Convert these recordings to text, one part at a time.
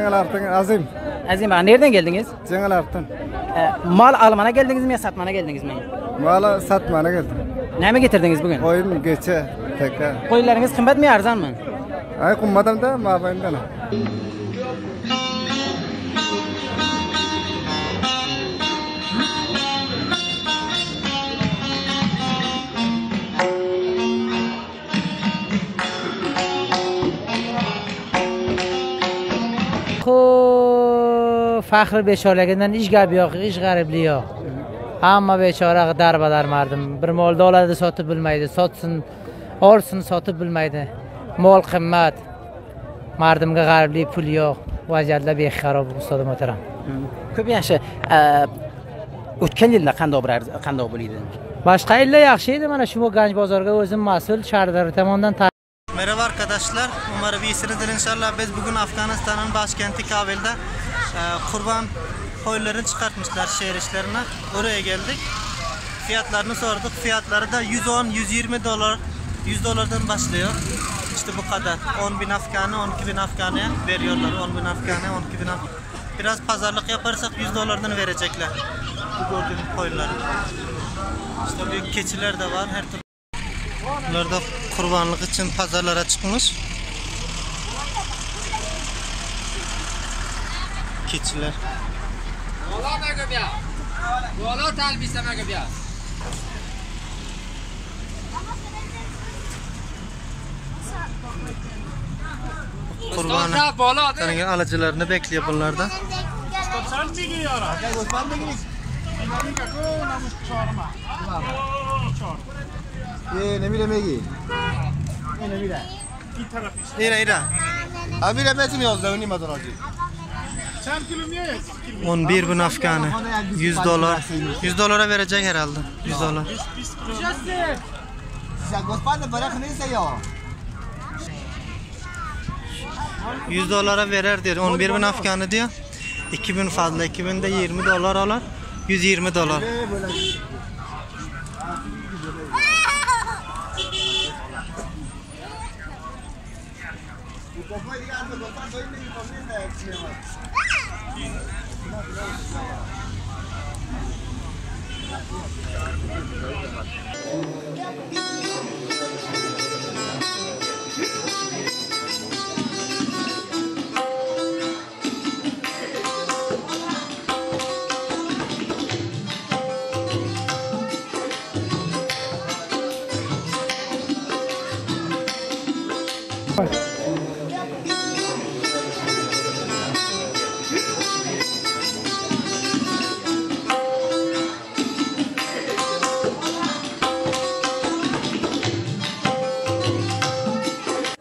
Cengalardan Azim. Azim ağa, nereden geldiniz? Cengalardan. Mal almana geldiniz mi ya satmana geldiniz mi? Mal satmana geldim. Ne mi getirdiniz bugün? Koyun geçe teke. Koyunlarınız kımbat mı arzan mı? Ay kımbatım da mabayından. Faxr bechoralardan hech gap yo'q, hech g'ariblik yo'q. Hamma bechora darbadar mardim. Bir molni oladi, sotib bilmaydi, sotsin, olsin, sotib bilmaydi. Mol qimmat. Mardimga g'ariblik, pul yo'q. Vaziyatlar bek xarob, ustoz muhtaram. Ko'p yaxshi. O'tgan yilda qanday bir qanday bo'ldi? Boshqa yillar yaxshi edi. Mana shu Ganj bozorga o'zim mas'ul Shardor tomonidan. Merhaba arkadaşlar, umarım iyisinizdir inşallah. Biz bugün Afganistan'ın başkenti Kabil'de kurban koyunlarını çıkartmışlar şehir işlerine. Oraya geldik. Fiyatlarını sorduk. Fiyatları da 110-120 dolar, 100 dolardan başlıyor. İşte bu kadar. 10.000 Afganı, 12.000 Afganı'ya veriyorlar. 10.000 Afganı, 12.000 Afganı. Biraz pazarlık yaparsak 100 dolardan verecekler. Bu gördüğünüz koyunları. İşte büyük keçiler de var. Her türlü. Bunlar da kurbanlık için pazarlara çıkmış. Keçiler. Kurbanı alıcılarını bekliyor bunlar da. 11.000 Afganı, 100 dolar. 100 dolara verecek herhalde. 100 dolar. $100 dolara verer diyor. 11.000 Afganı diyor. 2000 fazla. 2000 de 20 dolar alır. 120 dolar.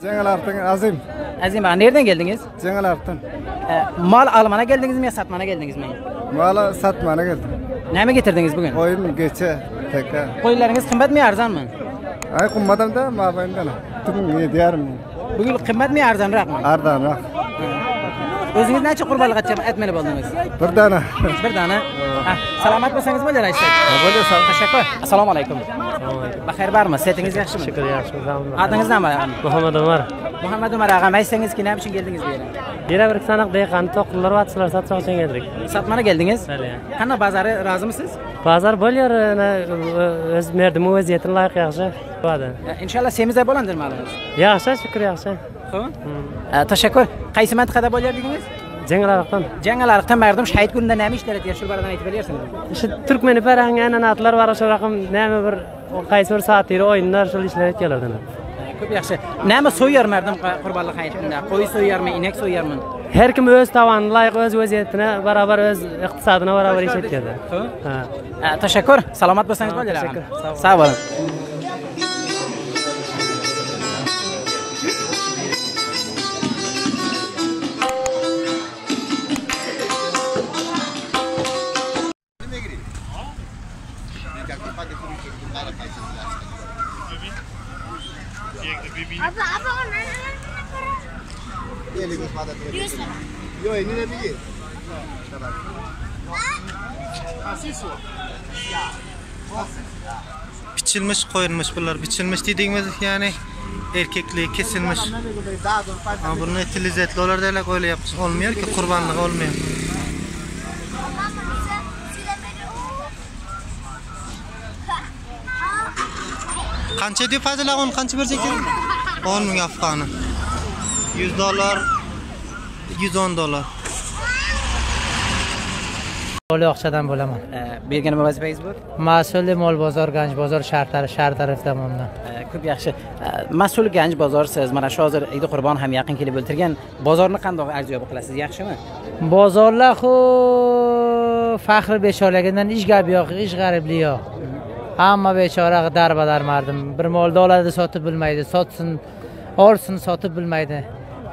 Cengalardan Azim. Azim ağa, nereden geldiniz? Cengalardan. Mal almana geldiniz mi ya satmana geldiniz mi? Mal satmana geldim. Ne mi getirdiniz bugün? Koyun geçe teke. Koyunlarınız kımbat mı arzan mı? Ay kımbatım da mabayından. Tüm diyarım. Bugün qimmat mi arzonroq mi? Arzonroq. O'zingiz necha qurbonlik etmeli bo'ldingiz? Bir dona. Bir dona. Salomat bo'lsangiz bo'ladi, aytsak. Bo'ladi. Tashakkur. Assalomu alaykum. Baxayr barmi? Sihatingiz yaxshimi? Shukr, yaxshi. Adingiz nima? Muhammad Umar. Muhammad Umar ag'am, aytsangizki, nima uchun keldingiz bu yerga? Yine bir saniq dehqon to'qqilar va sizlar satmoq uchun keldik. Satmana keldingiz? Qanday bozori rozimisiz? Bozor bo'lyar, o'z merdimi vaziyatini loyiq yaxshi. Bo'ladi. Inshaalloh semizda bo'landir malimiz. Yaxshi, shukr, yaxshi. Xo'p. Tashakkur. Qaysi mintaqada bo'lyapdingiz? Jangalariqdan. Jangalariqdan mardum shahid kunida nima ishlar etgan? Shu boradan aytib berarsiz. Shu turkmeni farhang an'analar var, o'sha raqam nima bir qaysi bir saatiri o'yinlar shu ishlar etganlar. Ko'p yaxshi. Nima so'yar mardum qurbonlik hayitida? Qo'y so'yarmi, inak so'yarmi? Her kim o'z tavanini loyiq, o'z vaziyatini barobar, o'z iqtisodini barobar ish etadi. Ha. Tashakkur. Salomat bo'lsangiz bo'ladi. Tashakkur. Sog' bo'ling. Biçilmiş koyulmuş bunlar. Biçilmiş dediğimiz yani Erkekliği kesilmiş. Ama bunun eti lezzetli olur derler, öyle yapmış. Olmuyor ki, kurbanlık olmuyor. Qancha diyor Fazil ağa, onu qancha verecek? 10.000 Afganı. 100 dolar, 110 dolar. O'loqchadan bo'laman. Bu yerga nima vazifangiz bor? Mas'ul mol bozor, Ganj bozor shahar tarafdan bundan. Ko'p yaxshi. Mas'ul Ganj bozorsiz. Mana shu hozir Eid Qurbon ham yaqin kelib o'tirgan. Bozorni qanday arziyobi qilasiz? Yaxshimi? Bozorlar xu faxr bechoraligidan hech gap yo'q, hech g'ariblik yo'q. Hamma bechora darbadar mardim. Bir molni oladi, sotib bilmaydi. Sotsin, olsin, sotib bilmaydi.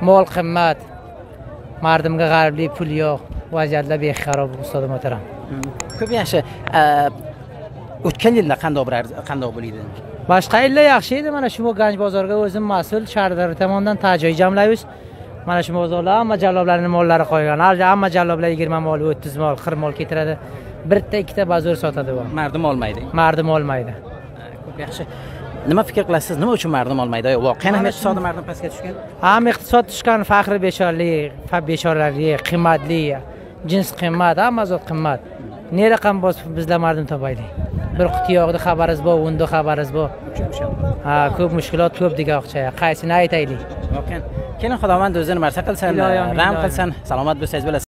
Mol qimmat. Mardimga g'ariblik, pul yo'q. Vaziyatlar bexarob, ustodim muhtaram. Ko'p yaxshi. O'tgan yilda qanday bo'ldi? Boshqa yillar yaxshi edi. Mana shu Ganj bozorga o'zim mas'ul shahar tomonidan tajoy jamlaymiz. Mana shu bozorlar hamma jalloblarning mollari qo'ygan. Hamma jalloblar 20 mol, 30 mol, 40 mol keltiradi. Bitta ikkita bozor sotadi bu. Mardim olmaydi. Mardim olmaydi. Ko'p yaxshi. Nima fikr qilasiz? Nima uchun mardim olmaydi? Voqean ham iqtisodi mardim pastga tushgan. Ham iqtisod tushgan, faxri bechoralik, bechoralik, qimmatli, jins qimmat, hamma zot qimmat. Ne raqam bosib bizlar mardim topaylik. Bir quti yog'da xabaringiz bor, unda xabaringiz bor. Ha, ko'p mushkulot, ko'p degan oqcha. Qaysini aytaylik? Voqean. Keling, Xudovand o'zini marsa qilsin, rahm qilsin, salomat bo'lsangiz bo'lasiz.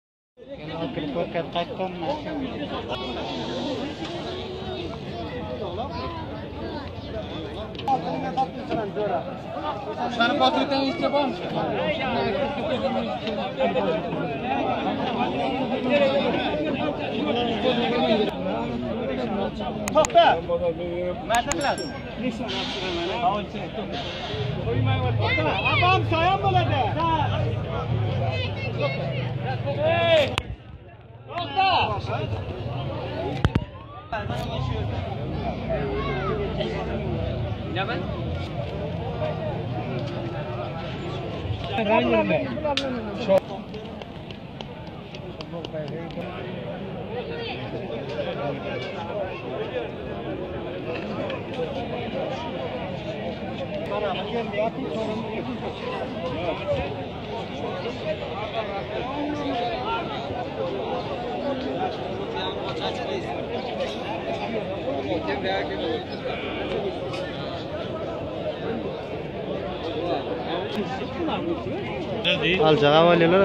Alcağa valyalar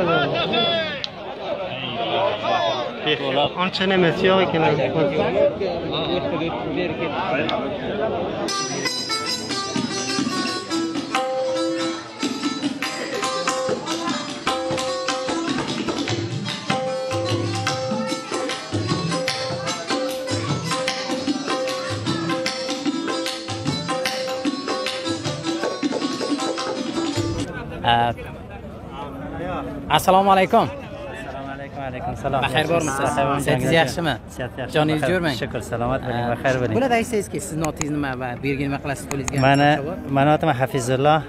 Ancha nemesi yo'q ekan. Assalomu alaykum. Assalomu alaykum, alaykum salom. Baxayr bormisiz? Siz yaxshimi? Joningiz jo'rmang. Shukr, salomat bo'ling, baxayr bo'ling. Bo'ladi, aytsangizki, sizni otingiz nima va bu yerga nima qilasiz qo'lingizga? Mani otim Hafizulloh.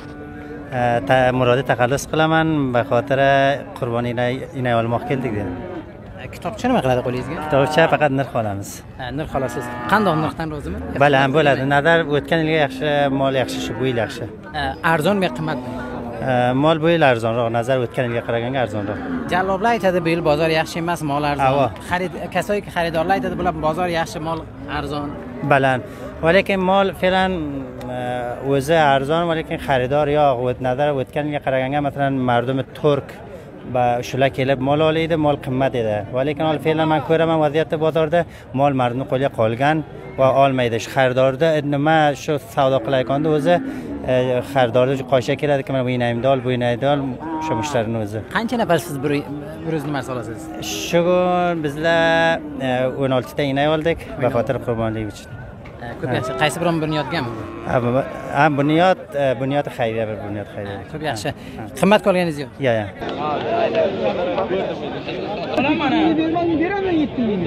Murodi taxallus qilaman. Ba xotira qurbon inay olmoq keldik dedi. Kitobcha nima qiladi qo'lingizga? Kitobcha faqat nirx olamiz. Ha, nirx olasiz. Qanday nirxdan rozimi? Bale, ham bo'ladi. Nazar o'tgan yilga yaxshi, mol yaxshi, shu bu yil yaxshi. Arzonmi, qimmatmi? Mol bu yil arzonroq, nazar o'tgan yilga qaraganda arzonroq. Jalloblar aytadi, bu yil bozor yaxshi emas, mol arzon. Xarid kasoyki xaridorlar aytadi, bular bozor yaxshi, mol arzon. Baland. Va lekin mol fe'lan o'zi arzon, va lekin xaridor yo'q. Nazar o'tgan yilga qaraganda, masalan, mardumi turk va shular kelib mol oladi, mol qimmat edi. Va lekin hozir fe'lan men ko'raman vaziyatni bozorda mol mardumi qo'lga qolgan va olmaydi. Shu xaridorda nima shu savdo qilayotganda o'zi xaridorda qoshiga keladiki, mana bu inayimni ol, bu inayni ol, o'sha mushtarining o'zi. Qancha nafar siz bir o'zingiz nima olasiz? Shu kun bizlar 16 ta inay oldik va xotir qurbonlik uchun. Ko'p yaxshi. Qaysi biron bunyodgami bu? Ha, bunyod, bunyod xayriya, bir bunyod xayriya. Ko'p yaxshi. Qimmat qolganingiz yo'q? Yo'q, yo'q. Beraman 7000.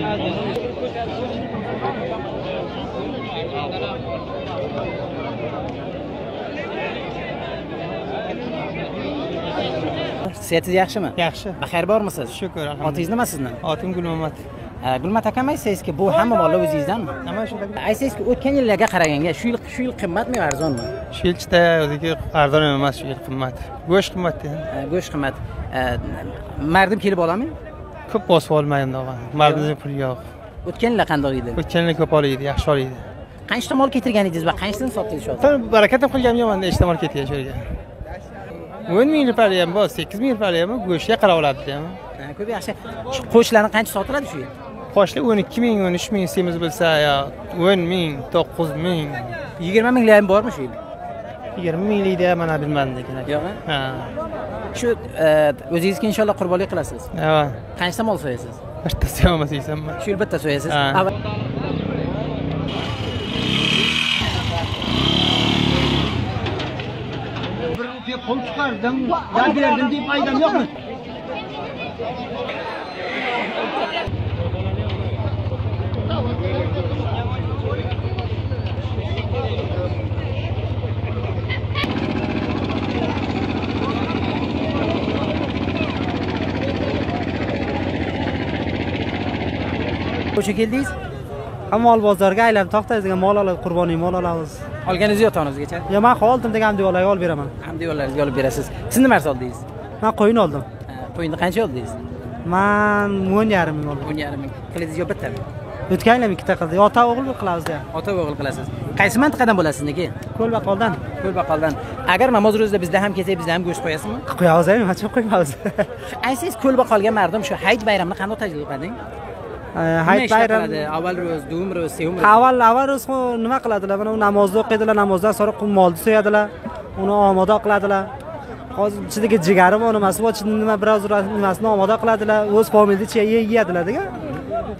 Sihatingiz yaxshimi? Yaxshi. Baxayr bormisiz? Shukr, alhamdulillah. Otingiz nima sizni? Otim Gulmamat. Gulmat akam, aytsangizki, bu hamma mollar o'zingizdanmi? Nima shu? Aytsangizki, o'tgan yillarga qaraganda shu yil qimmatmi yo arzonmi? Shu yil chita o'ziki arzon emas, shu yil qimmat. Go'sht qimmat yani. Go'sht qimmat. Mardim kelib oladimi? Ko'p bosib olmaydi og'a. Mardimizda pul yo'q. O'tgan yil qanday edi? O'tgan yil ko'p oladi, yaxshi oladi. Qancha mol ketirgan edingiz va qanchadan sotdingiz shu? Barakat ham qilganim yo'q, menda nechta mol ketgan shu yerga. 10 ming rupali ham bor, 8 ming rupali ham go'shtga qarab oladi ham. Ko'p yaxshi. Shu qo'shlarni qancha sotiladi shu yil? Qo'shlar 12 ming, 13 ming semiz bo'lsa yo 10 ming, 9 ming, 20 minglar ham bormi shu yil? 20 minglikda ham mana bilmadim lekin. Yo'q, ha. Shu o'zingizga inshaalloh qurbonlik qilasiz. Ha. Qancha mol so'yasiz? Bitta so'yamiz desam. Shu yil bitta so'yasiz. Bir pul chiqardim, ya berdim deb aydam yo'qmi? Ko'cha keldingiz? Ha, mol bozorga aylanib to'xtaydigan mol olib, qurbonlik mol olamiz. Olganingiz yo'q tonizgacha? Yo'q, men oldim degan hamdivorlarga olib beraman. Hamdivorlaringizga olib berasiz. Siz nima oldingiz? Men qo'yin oldim. Qo'yinni qancha oldingiz? Men 10,5 ming oldim. 10,5 ming. Qildingiz yo bittami? O'tgan yil ham ikkita qildik. Ota o'g'il qilamiz degan. Ota o'g'il qilasiz. Qaysi mintaqadan bo'lasiz niki? Ko'lbaqoldan. Ko'lbaqoldan. Agar namoz ro'zida bizda ham kelsak, bizda ham go'sht qo'yasizmi? Qo'yamiz, nima uchun qo'ymaymiz? Aytsangiz, Ko'lbaqolga mardum shu hayit bayramini qanday tajlil qilading? Hayit bayrami avval ro'z, dum ro'z, sevim ro'z. Avval ro'z nima qiladilar? Mana u namozni o'qiydilar, namozdan so'ra molni so'yadilar, uni omoda qiladilar. Hozir ichidagi jigari bor, nimasi bor, nima biroz nimasini omoda qiladilar, o'z familiyada ichiga yeyadilar degan.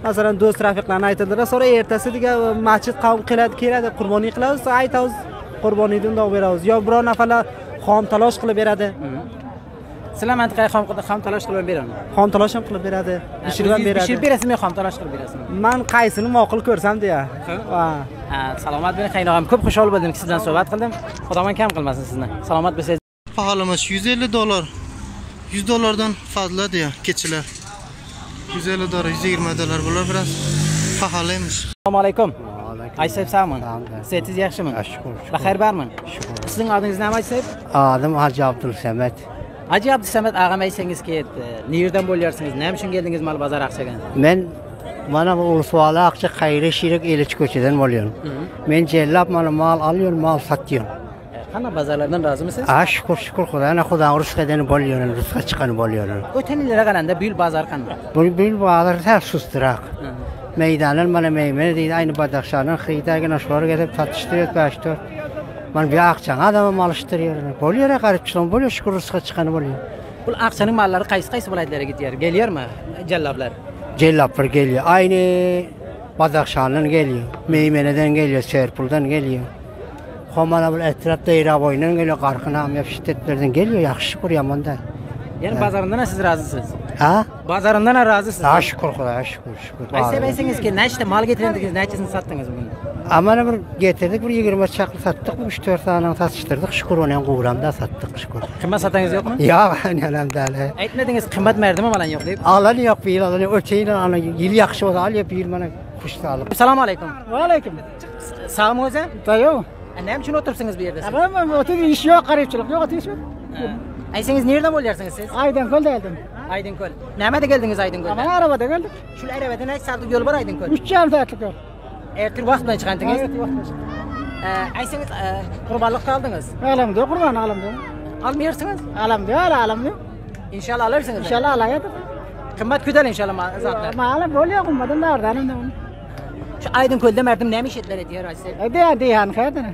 Masalan, do'st rafiqlarni aytadilar, so'ra ertasi degan masjid qavm keladi, keladi, qurbonlik qilamiz, aytamiz, qurbonlikni undoq beramiz. Yo biror nafarlar xom talosh qilib beradi. Sizlar mantiqaga xom talosh qilib beradimi? Xom talosh ham qilib beradi, pishirib ham beradi. Pishirib berasizmi, xom talosh qilib berasizmi? Men qaysini ma'qul ko'rsam deya. Ha. Salomat bo'ling, qaynog'am. Ko'p xushal bo'ldim, sizdan suhbat qildim. Xudoman kam qilmasin sizni. Salomat bo'lsangiz. Baholimiz $150. $100 dan fazla deya keçiler. $150, $120 bular biraz pahalıymış. Assalomu alaykum. Aytsayib sog'mi? Siz yaxshimi? Shukr. Baxayr barmi? Shukr. Sizning adingiz nima Aytsayib? Adım Hacı Abdülsemet. Hacı Abdülsemet ağam aytsangizki, nereden bo'lyapsiz? Nima uchun keldingiz mal bozor Aqchaga? Men mana bu Ulusuali Aqcha Xayri Shirik Eliç ko'chadan bo'lyapman. Men jellab mana mal alıyorum, mal satıyorum. Qanday bozorlardan rozimisiz? Ha, şükür şükür Xudoga, Xudo rizq edeni bo'lyapman, rizqqa chiqqani bo'lyapman. O'tgan yillarga qaraganda bu yil bozor qanday? Bu yil bozor sal sustiroq. Meydanın mana meymene deydi, aynı Badaxşanın xiyidagina shular kelib satishtirıyor, 5-4. Mana bu Aqchani odamim alıştırıyor. Bo'lyapti, garibchilik bo'lyapti, şükür rizqqa chiqqani bo'lyapti. Bu Aqchaning mollari qaysi-qaysi viloyatlarga ketyapti? Gelyapmi jalloblar? Cellaplar geliyor. Aynı Badaxşan'dan geliyor. Meymene'den geliyor, Serpul'dan geliyor. Xomana bir etrafta Eyraboy'dan geliyor, Qarqınam, şiddetlerden geliyor. Yaxşı şükür yamandan. Yani bazarından siz razısınız? Ha? Bazarından razısınız? Ha, şükür Xudoya, şükür, şükür. Aytsa aytsangizki, nechta mal getirdingiz, nechisini satdingiz bugün? Amana bir getirdik, bir 20 çaklı sattık, 3-4 tane satıştırdık. Şükür ona quvramda sattık, şükür. Qimmat satangiz yo'qmi? Yo'q, elhamdülillah. Aytmadingiz, qimmat merdimi malan yo'q deb? Alan yo'q, bir yil alan yo'q. O'tgan yil ana yil yaxshi bo'ldi, al bir yil mana xush sog'lik. Assalomu alaykum. Va alaykum. Sog'mi o'zi? Yo'q. Nima uchun o'tiribsiz bu yerda siz? Ama o'tirib ish yo'q, qaribchilik yo'q, ish yo'q. Aytsangiz, nerdan bo'lyapsiz siz? Aydınko'lda geldim. Aydınko'l. Nimada keldingiz Aydınko'ldan? Mana arabada geldik. Shu arabada necha soatlik yo'l bor Aydınko'l? 3,5 soatlik yo'l. Erta vaqt bilan chiqandingiz? Erta vaqt bilan. Aytsangiz, qurbonlik qildingiz? Alamdi, qurbon alamdi. Olmayapsiz? Alamdi, alamdi. Inshaalloh olarsiz. Inshaalloh olaydi. Qimmat ko'tar inshaalloh zotlar. Ma'lum bo'lya qimmatdan dardanım. Shu Aydınko'lda mardim nima ish etlar aytsangiz? Deyhan, deyhan qayerdan?